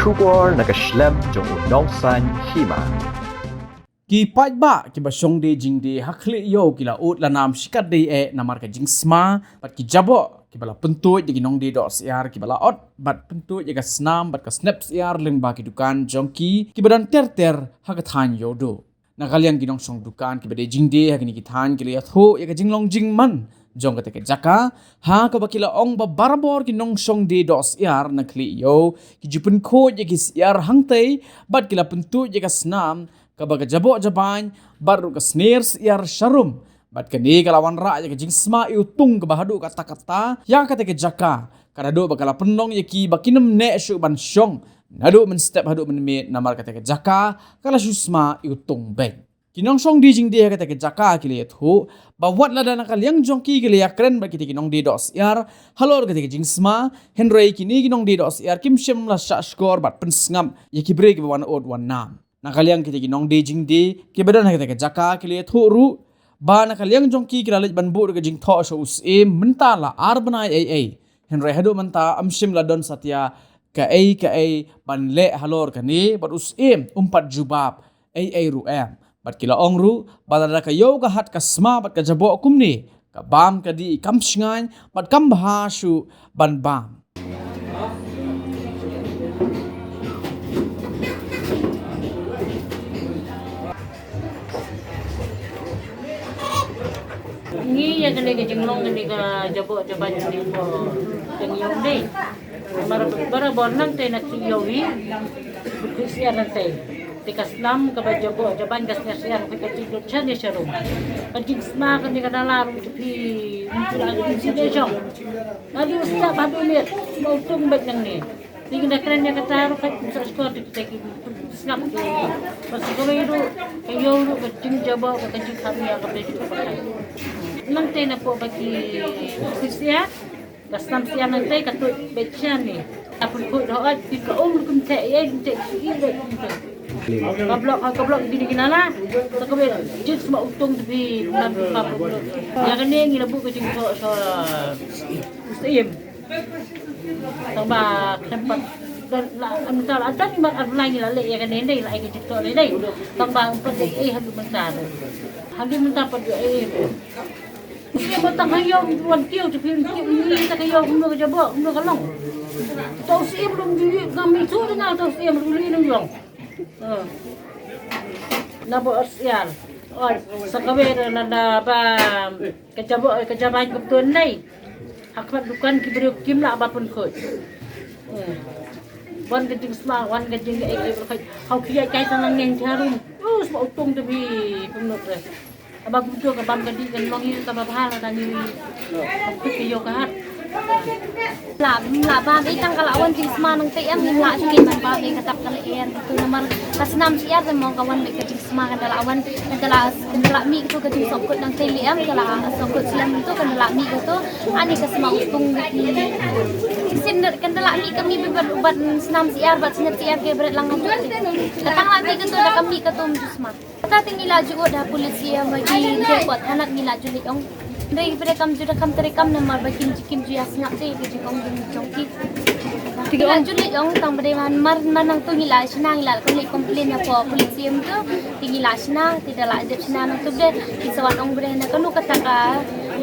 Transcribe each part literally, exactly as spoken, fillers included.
Khubor na ka shlem jong u nongsaiñ hima. Ki paidbah kiba shong die jingdie ha khlieh ïew ki la ud la nam shikatdei eh namar ka jingsma bad ki jaboh kiba la pyntuid ïa ki nongdie doh syiar kiba la ot bad pyntuid ïa ka snam bad ka snep syiar lyngba ki dukan jong ki kiba don ter ter ha ka thaiñ Ïewduh. Na ka liang ki nongshong dukan kiba die jingdie ha kine ki thaiñ ki la ïathuh ïa ka jinglong jingman jong kata ka jaka ha kaba ki la ong ba barabor ki nongshong die doh syiar na khlieh ïew ki ju pynkhuid ïa ki syiar hangtei bad ki la pyntuid ïa ka snam kaba ka jaboh jabaiñ bad ruh ka sner syiar sharum. Bad kane ka la wanrah ïa ka jingsma iwtung kaba haduh katta katta ïa kata ka jaka. Ka naduh ba ka la pynlong ïa ki ba kin ym neh shuh ban shong naduh mynstep haduh mynmiet namar kata ka jaka ka la shu sma iwtung beit. Ki nongshong die jingdie ha kata ka jaka ki la ïathuh ba wat lada na ka liang jong ki ki la ïakren bad kita ki nongdie doh syiar halor kata ka jingsma, hynrei kine ki nongdie doh syiar kim shym la shah shkor bad pynsngap ïa ki briew kiba wan ud wan nam. Na ka liang kita ki nongdie jingdie kiba don ha kata ka jaka ki la ïathuh ruh ba na ka liang jong ki ki la leit ban buh da ka jingthoh sha u Syiem mynta la ar bnai ei ei. Hynrei haduh mynta ym shym la don satia kaei kaei ban leh halor kane bad u Syiem um pat jubab ei ei ruh em. Bad ki la ong ruh ba lada ka ïew ka hat ka sma bad ka jaboh kumne, ka bam ka dih kam shngaiñ bad kam bha shuh ban bam. Ngi ïa kane ka jinglong kane ka jaboh jaban kane ka jinglong dei. Namar barabor nangtei na ki ïew hi. Bad ki syiar nangtei. Te ka snam kaba jaboh jaban ka syiar syiar ka jingdon chan ïa sharum. Ka jingsma kane ka dala ruh te phi. Ngi la ka jingsma jong. Haduh step haduh miet, sma u tung beit nangne. Te ngi da kren ïa kata ruh ka jingshah shkor te kita ki sngap te. Bad sa kawei ruh ka ïew ruh ka jingjaboh ka jingkham ïa ka beit ka pakai. Nangtei napoh ba ki syiar, ka snam syiar nangtei ka tuid beit shane. Ka pynkhuid hooid, ki ka um ruh kim theh ei, kim theh shuh ei beit kim theh. Ka block, ka block kine ki nala. Sa kawei jingsma u tung te phi, nam phi pap block. Ïa kane ngi la buh ka jingthoh sha u Syiem. Tang ba khlem pat don la mynta la don mar ar lai ngi la leh ïa kane dei la ai ka jingthoh dei dei. Tang ba ym pat dei ei haduh mynta dei. Haduh mynta pat dei ei. Ïa ba tang ha ïew wan kiew te phi kiew ni ta ka ïew kumno ka jaboh kumno ka long. To Syiem lum ju ngam i tu na to Syiem lum ni nang long. Na ba ot syiar. Oi, sa kawei na na ba ka jaboh ka jaban kumto nei. Ha khmat dukan ki briew kim lah ba pynkhuid. Hmm. Wan ka jingsma, wan ka jing ei ei khuid. Hau ki ïa kai tang nang ngeng harum. Uh, sma u tung te phi pynlut re. Aba kumto ka bam ka dih kan long hi kaba bha la tang hi. Ka pit ka ïew ka hat. La, la bam ei tang ka la wan jingsma nangtei em, la shu ban bam ei kata ka la er. Tu namar ka snam syiar te mo ka wan beit ka jing sma kan da la wan, kan da la, kan da la mih tu ka jingsngewkut nangtei lei em, ka la sngewkut slem tu kan da la mih tu. Ani ka sma u tung ni. Shisien kan da la mih ka mih bad, bad snam syiar bad snep syiar ke bret lang tu. Ka tang la mih ka tu da ka mih ka tu mynta sma. Kata te ngi la ju ud ha police ïa ma ki dei pat thanat ngi la ju leit ong. Dei bret kam ju da kam trei kam namar ba kim ju kim ju ïa sngap te ka jingong jong ki. Ngi la ju leit ong tang ba dei man mar, mar nang tu ngi la shna ngi la kam leit complain ïa poi police ïa tu. Te ngi la shna te da la dep shna nang tu de ki sa wan ong ba dei na kano kata ka,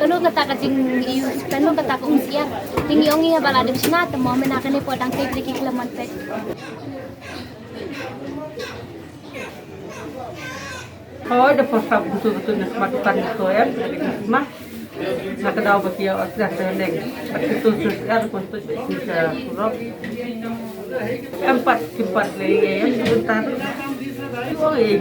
kano kata ka jing use, kano kata ka um syiar. Te ngi ong ïa ba la dep shna te mo mena kane poi dang te ki khlem man pek. Hooid, da pyrshah betul-betul na khmat dukan ngi to em, na ka daw ba ki ïa ot dah te leng. Bad ki to sus er kon to ki sa surok. Em pat, kim pat lei em, sebentar. Oh, eh,